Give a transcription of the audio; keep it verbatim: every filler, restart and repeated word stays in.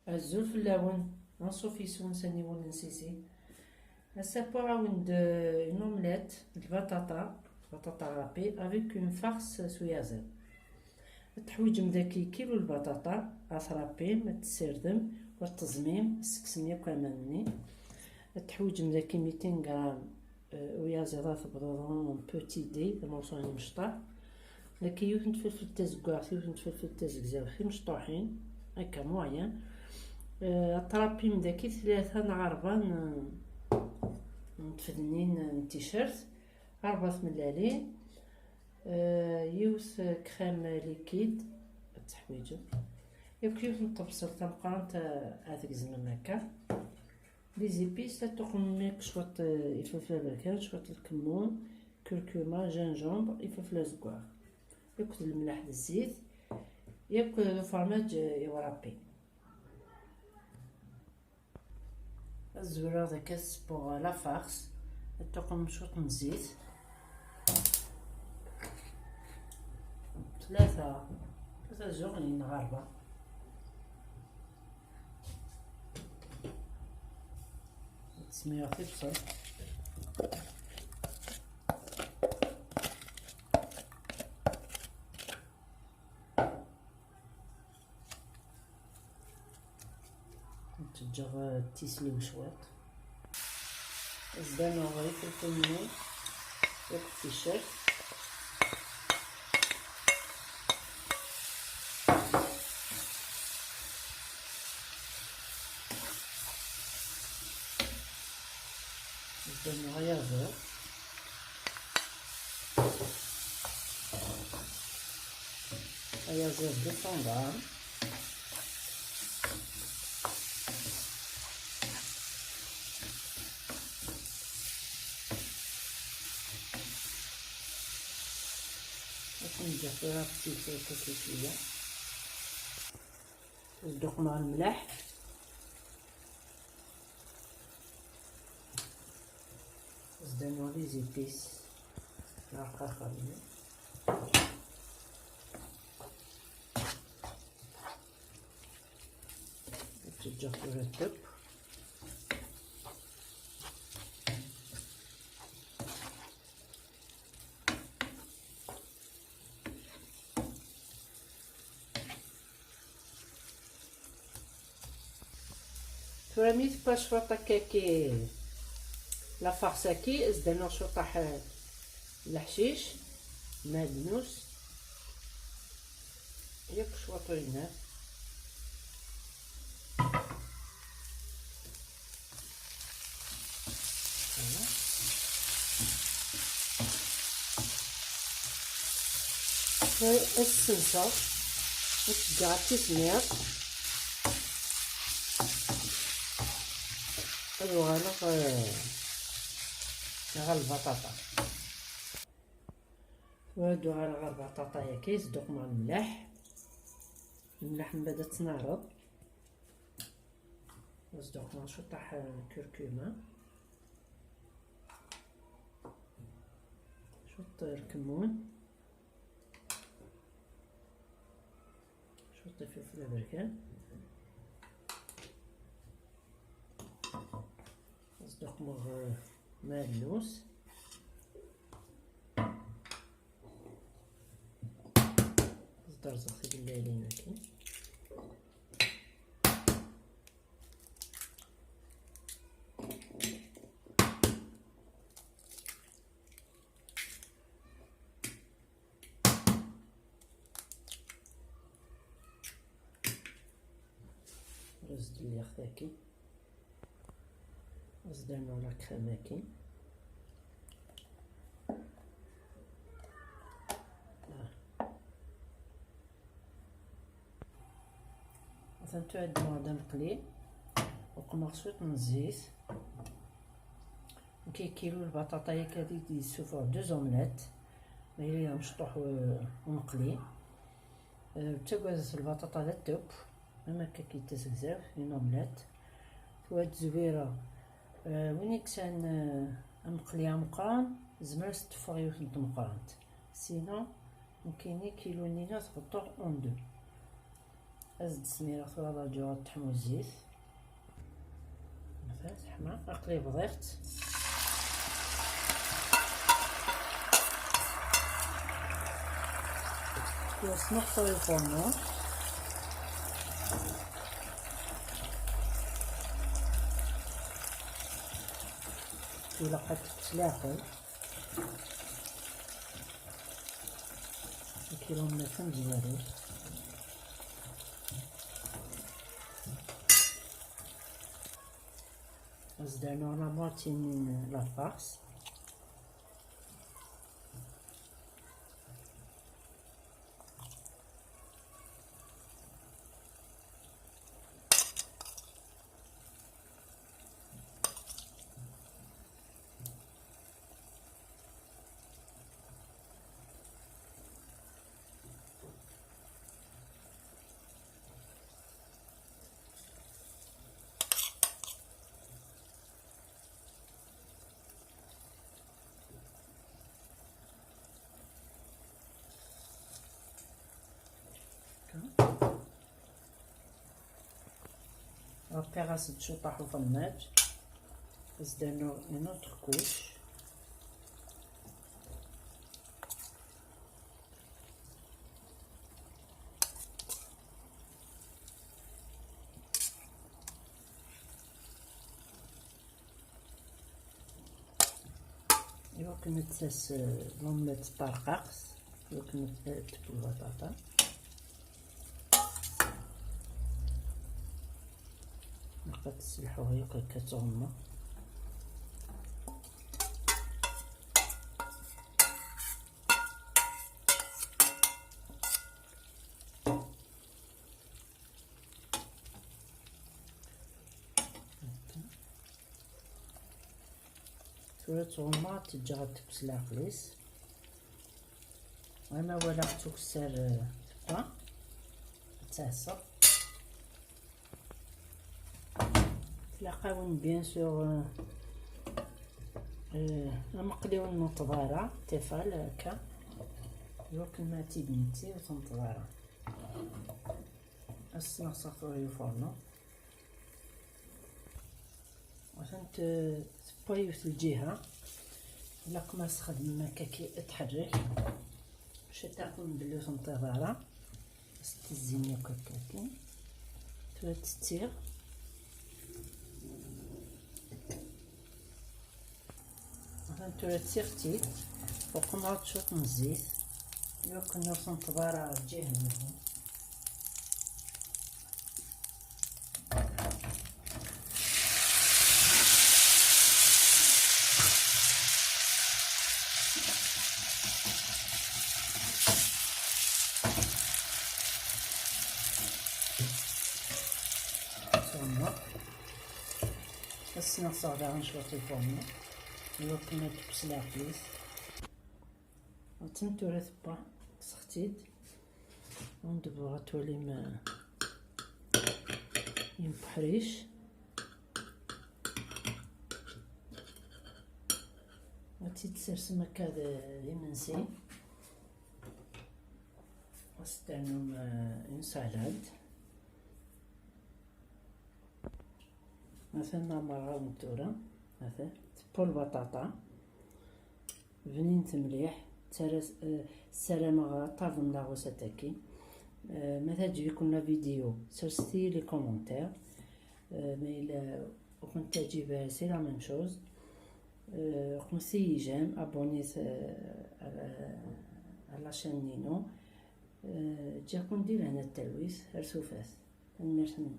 Azul fell-awen, anṣuf yes-wen s aniwel n Sisi. Ass-a, wwiɣ-awen-d, euh, une omelette de batata, batata râpée avec une farce s uyaziḍ. Ad teḥwiǧem daki kilu lbaṭaṭa, ad trapim, ad tessirdem, ad teẓmim, ad tekksemt yakk aman-nni. Ad teḥwiǧem daki mitin gram, euh, uyaziḍ, ad tebḍuḍ en petit dé, d morceau n imecṭaḥ. Daki yiwet n tfelfelt tazeggaɣt, yiwet n tfelfelt tazegzawt, timecṭuḥin, akka moyen. Euh, ad trapim daki tlata neɣ ṛebɛa n, n tfednin n ticcert, ṛebɛa tmellalin, euh, yiwet crème liquide, ad teḥwiǧem. Yakk yiwet n tebṣelt tameqqrant, euh, ad tgezmem akka. Les épices, ad tuqmem yakk cwiṭ, euh, ifelfel aberkan, cwiṭ lkemmun, curcuma, gingembre, ifelfel azeggaɣ. Yakk d lemleḥ d zzit, yakk d ufermaǧ, euh, iwrapi. Ad zureɣ deg-s pour la farce. Ad tuqmem cwiṭ n zzit. Tlata, tlata zuɣ neɣ ṛebɛa. Ad smireɣ tibṣelt. Ǧǧeɣ, eh, tisliw cwiṭ. Zdan uɣrif lfunni akked ticcert. Zdan uɣrif. Ayaziḍ d cent grammes. Ad ten-ǧǧeɣ tura ad tt-id-tafak cwiya. Zduqmeɣ lemleḥ. Zdaneɣ les épices. Rqaqen. Ǧǧeɣ tura ṭṭep. Tura mi tewwa cwiṭ akka-agi la farce-agi, zdaneɣ cwiṭaḥ leḥcic, madnus, yakk cwiṭ uyennat. Ad ssenseɣ, ad ǧǧeɣ ad tismiḍ, ad uɣaleɣ, eh, ɣer lbaṭaṭa. Tura ad uɣaleɣ ɣer lbaṭaṭa-yagi, zduqmeɣ lemleḥ. Lemleḥ mbaɛd ad tt-neɛreḍ. Zduqmeɣ cwiṭaḥ, eh, curcuma. Cwiṭ lkemmun, cwiṭ ifelfel aberkan, zduqmeɣ madnus, zderzeɣ tigellalin akin. Rez d lliɣ taki. Rez d anura kxamaki. Atan ttɛeddiɣ-d amqli, uqmeɣ cwiṭ n zzit. Nekk kilu lbaṭaṭa yakk ad d-yessufeɣ deux omelettes, ma yella amecṭuḥ, euh, umqli. Euh, ttagadet lbaṭaṭa d ṭṭubb, am akka ki tazegzawt, une omelette. Tura ad zwireɣ, euh, win i yesɛan, euh, amqli ameqqran, tezmer ad s-teffeɣ yiwet n tmeqqrant. Sinon, nekkini kilu-nni ad t-beṭṭuɣ en deux. Ad d-smireɣ tura, ad rǧuɣ ad teḥmu zzit. Teḥma, aql-i bḍiɣ-tt. Tura snuɣseɣ i ufornu. Ilaq ad tekkes leɛqel. Akilumètre tamezwarut. Ad s-d-rnuɣ la moitié n la farce. Ɣelqeɣ-as-d ciṭṭaḥ ufellaǧ. Ad s-d-rnuɣ une autre couche. Iwakken ad tas, eh, l'omelette ṭerqaqet, iwakken ad tfel lbaṭaṭa. Naqat tesselḥuɣ yakk akka ad tɣummeɣ. Tura ttɣummaɣ, ǧǧiɣ ad tekkes leɛqel-is. Ama walaɣ-tt ukessar, eh, tewwa, ad tt-ɛasseɣ. Tlaq-awen, bien sûr, eh, eh, ameqliwen n uṭḍara, tifal, akka. Iwakken ma tt-id-netti ur tenṭḍ ara. Ad s-sneɣseɣ tura i ufornu. Atan t-, tewwa yiwet lǧiha. Ilaq ma s-xedmem akka ki tḥerrek. Bac ad takum belli ur tenṭiḍ ara. Ad s-tezzim yakk akka ki. Tura ttettiɣ. Atan tura tsiɣ-tt-id, uqmeɣ-d cwiṭ n zzit, iwakken ur tenṭeḍ ara lǧiha-nniḍen. Ad sneɣseɣ daɣen cwiṭ ifuṛnu, iwakken ad tekkes leɛqel-is. Attan tura tewwa, kkseɣ-tt-id. Ad twalim, eh, yemḥric. Ad tt-id-tsersem akka d, d imensi. Ad s-ternum, eh, une salade. Atan amerɣaw n tura, atan tewwa lbaṭaṭa, bnint mliḥ, ttara-, eh, ssarameɣ ad ṭabem la recette-agi. Eh, ma teɛǧeb-iken la vidéo, serset-iyi les commentaires. Eh, ma yella ur kent-teɛǧib ara, c'est la même chose. Eh, qmet-iyi j'aime, abonnez, eh, à la, à la chaîne-inu. Eh, ǧǧiɣ-ken di lehna d talwit, ar tufat. Tanemmirt-nwen.